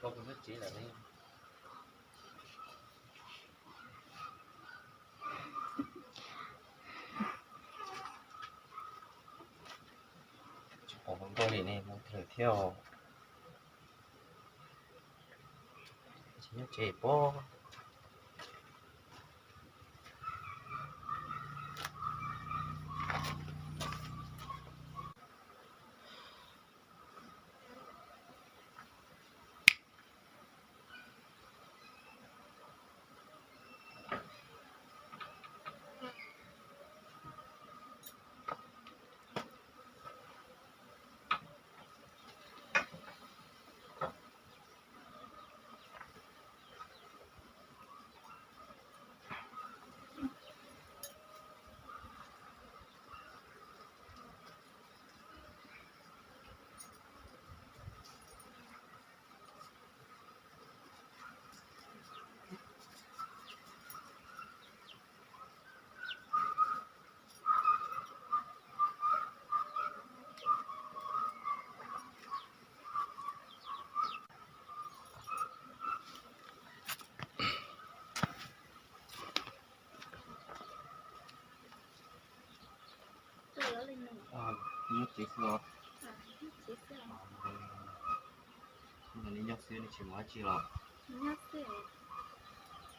Koj lub tsev lawm ne. Tsis pom hluas nkauj li ne, mus twg lawm thiab. Tsis nyob tsev pob. Nyob tsev xwb os. Nyob li nyob xwb, nej tsis mus dab tsi los?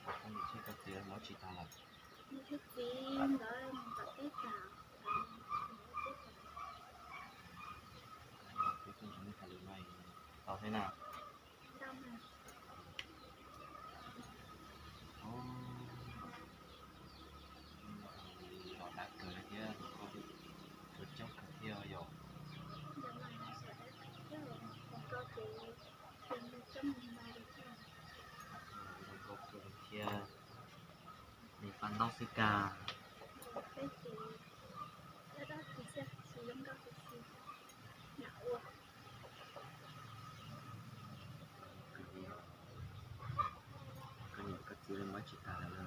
Koj niam thiab koj txiv mus dab tsi tas lawm? Twb tsis hais lus no tau thiab na. Los dab kawg thiab, koj coob kawg thiab yom. Zoo nkauj kawg thiab, nws pab ntaub xwb kag. Koj niam koj txiv lawv muab tsis tas lawm na.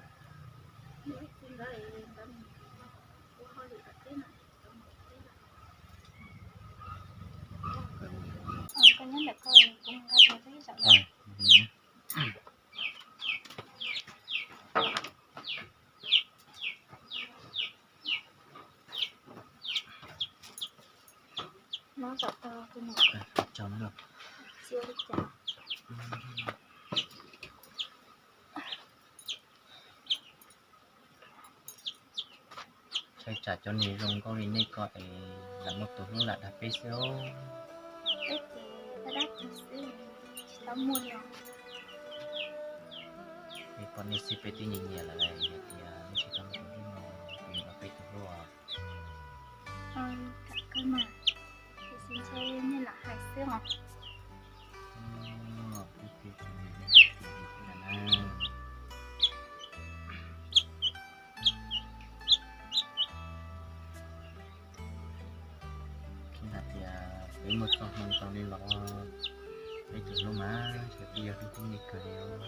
Koj nyob ntawm koj, kuv mus nqa tau ib zaug. Nyob tom tau tus niam txiv li cas. Ntshai tsam cov niag zoo nkauj li nej ko es lam muaj tus hlub lam dag peb xwb. Peb ces dag dag xwb, tsis tau muaj li os. Peb pom nej xwb peb twb nyiam nyiam lawm, hais tias nej tsis tau muaj tus hlub no, kuv yuav ua peb tus hlub os. Kam kawg mas, tiam sis ntshe nej lam hais xwb os. Hais tias peb muaj txoj hmoo tau li los peb tus hlub mas ntshe twb yog hlub hlub nej kawg li os.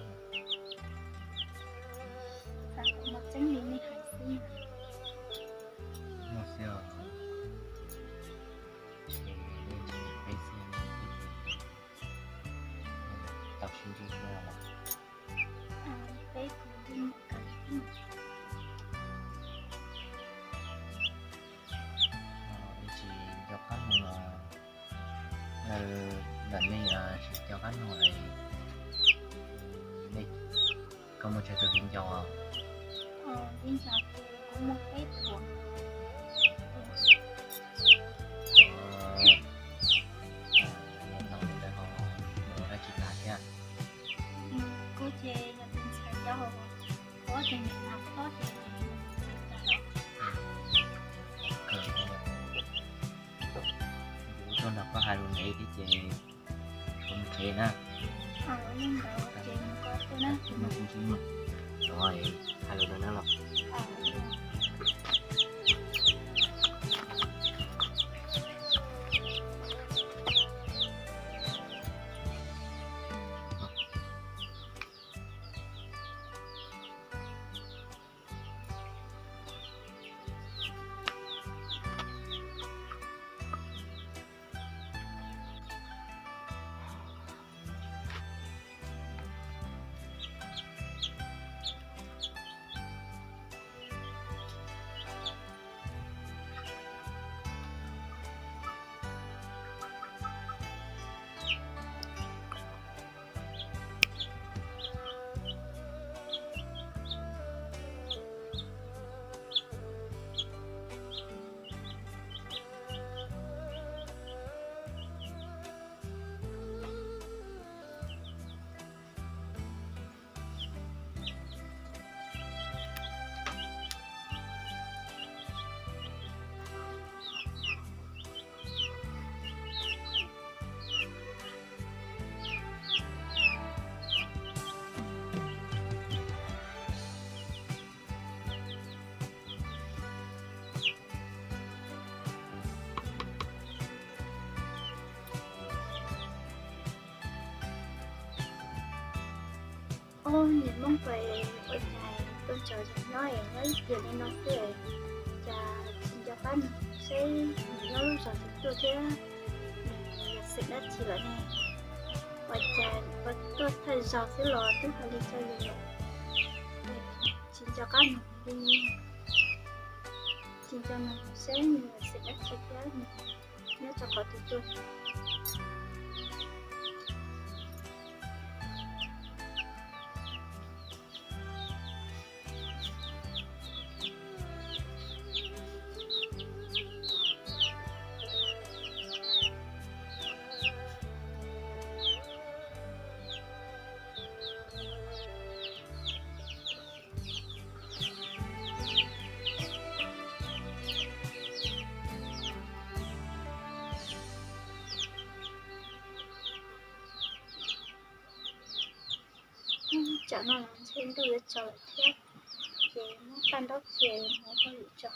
Muaj xwb os. Peb xwb, tau sib ntsib thiab. Tsis nco qab no, ntawm nej tsis nco qab no, nej, koj muaj tsawg tus viv ncaus? Ua dab tsi tas thiab? Kuv tuaj nrog koj hais lus ntev thiab ces kuv mus tsev na. Hais lus no na los. Niam Hmoob pais ua cas tuaj ntsib zoo nyob es nyob ib tiam li no xwb, cas tsis nco qab nws, seb nws nyob lub zos twg tuaj thiab nws yuav xeem dab tsi lawm ne? Ua cas tuaj thawj zaug xwb los twb hais li rau yus lawm, tsis nco qab nws li, tsis nco nws seb nws yuav xeem dab tsi thiab nws nyob rau qhov twg tuaj. Tsam no los ntshe ntuj yuav tsaus lawm thiab, ces muab paj ntaub ces mus hauj lwm tso.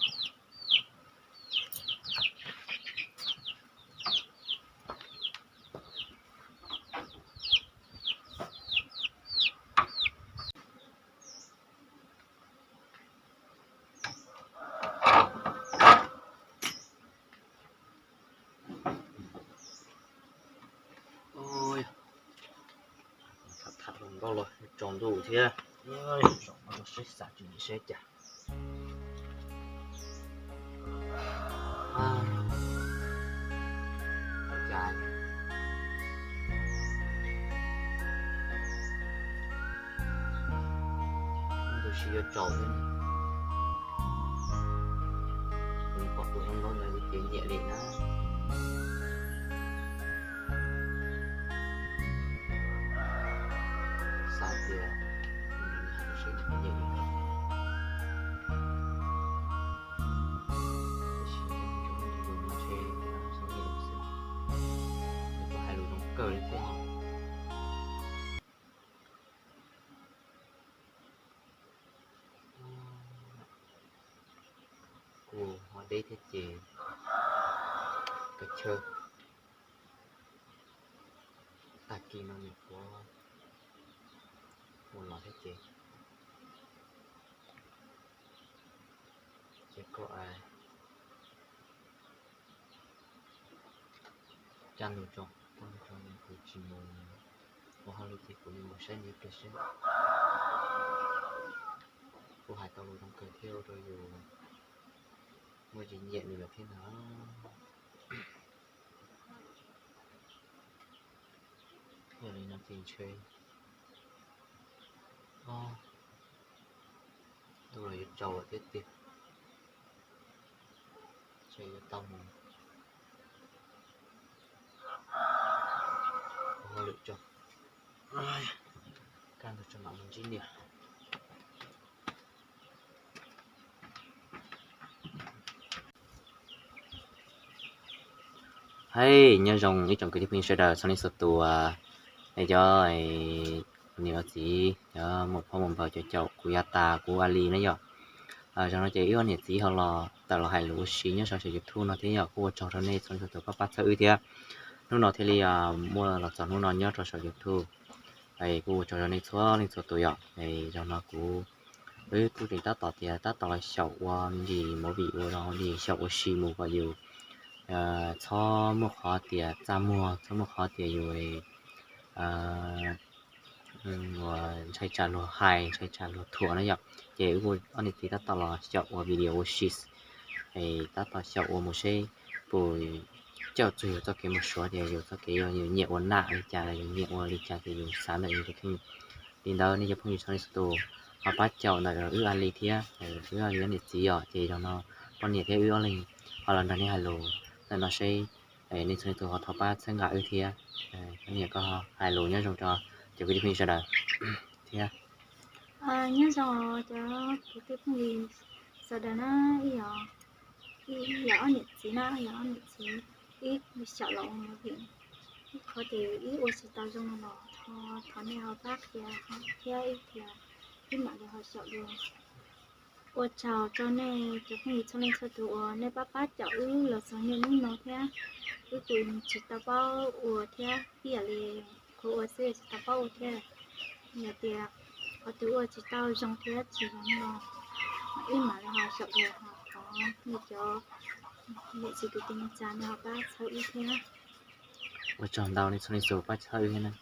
Tham tham hluas nkauj los tsaus ntuj thiab, zaum no rau seb xav tsis ntsim seb cas. Cas ntuj sib yuav tsaus thiab, kuv pom tus hluas nkauj ntawd ces nyiam li na. Xav tias nws hais seb nws nyiam li cas, tiam sis ntshe nws xav nyiam xwb, nws kuj hais lus zoo kawg li thiab. Kuv ho deb thiab ces kav chawj, tag kis no nws puav mus los thiab ces, ces koj caj nws tso, caj nws tso, kuv tsis mus ua hauj lwm ces kuv yuav mus saib nws ib pliag seb. Kuv hais tau lus zoo kawg thiab ua rau yus muaj tsis nyiam nws lawm thiab ntag. Yog li no ces ntshe ntuj los yuav tsaus lawm thiab tiag, ntshe yuav tau mus ua hauj lwm tso, kaj ntug tso mam mus ntsib niam. Hais nyob zoo ib tsoom kwv tij phooj ywg sawv daws txhua leej txhua tus, es cov niam cov txiv, cov muam phauj muam npaws, cov caum kuv yav tas kuv a li na yom. Zaum no ces wb ob niam txiv ho los tawm los hais lus ua si nyob saum YouTube no thiab yom, kuj ua tsaug rau nej txhua leej txhua tus pab pab txhawb wb thiab. Hnub no thiaj li muaj los txog hnub no nyob rau saum YouTube. Kuj ua tsaug rau nej txhua leej txhua tus yom. Zaum no kuv, wb kuj tseem tab tom tias tab tom los xyaum ua me ntsis movie ua me ntsis xyaum ua si mus kom yus txhob muaj qhov tias txaj muag, txhob muaj qhov tias yus ntshai tsam luag hais, ntshai tsam luag thuam na yom. Ces wb ob niam txiv tab tom los xyaum ua video ua si, tab tom xyaum ua mus seb puas coj txog yus txoj kev mus suav tias yus txoj kev yog yus nyiam ua nam li cas los yus nyiam ua li cas ces yus xav ntawm yus tus kheej. Li ntawd nej cov phooj ywg txhua leej txhua tus ho pab caum ntawm wb a li thiab, wb a li ob niam txiv yom. Ces zaum no poj niam thiab wb ob leeg ho los nrog nej hais lus ntawm no seb nej txhua leej txhua tus ho thov pab txhawb nqa wb thiab. Poj niam koj hais lus nyob zoo rau cov kwv tij phooj ywg sawv daws thiab. Nyob zoo cov kwv tij phooj ywg sawv daws na, ib yam ob niam txiv na, ib yam ob niam txiv, ib xyaum los ua movie, ib qhov ces ib ua tsis tau zoo no los thov nej ho pab qhia thiab ib qhia, ib mam li ho xyaum dua. Ua tsaug rau nej cov phooj ywg txhua leej txhua tus uas nej pab pab caum wb los txog niaj hnub no thiab. Wb kuj tsis tau paub ua thiab, ib yam li qhuav ua xwb tsis tau paub ua thiab. Yog tias Qhov twg ua tsis tau zoo thiab tsis zoo los wb mam li ho sawv daws ho thov nej cov niam txiv kwv tij neej tsa nej ho pab txhawb wb thiab. Ua tsaug ntau nej txhua leej txhua tus pab txhawb wb thiab na.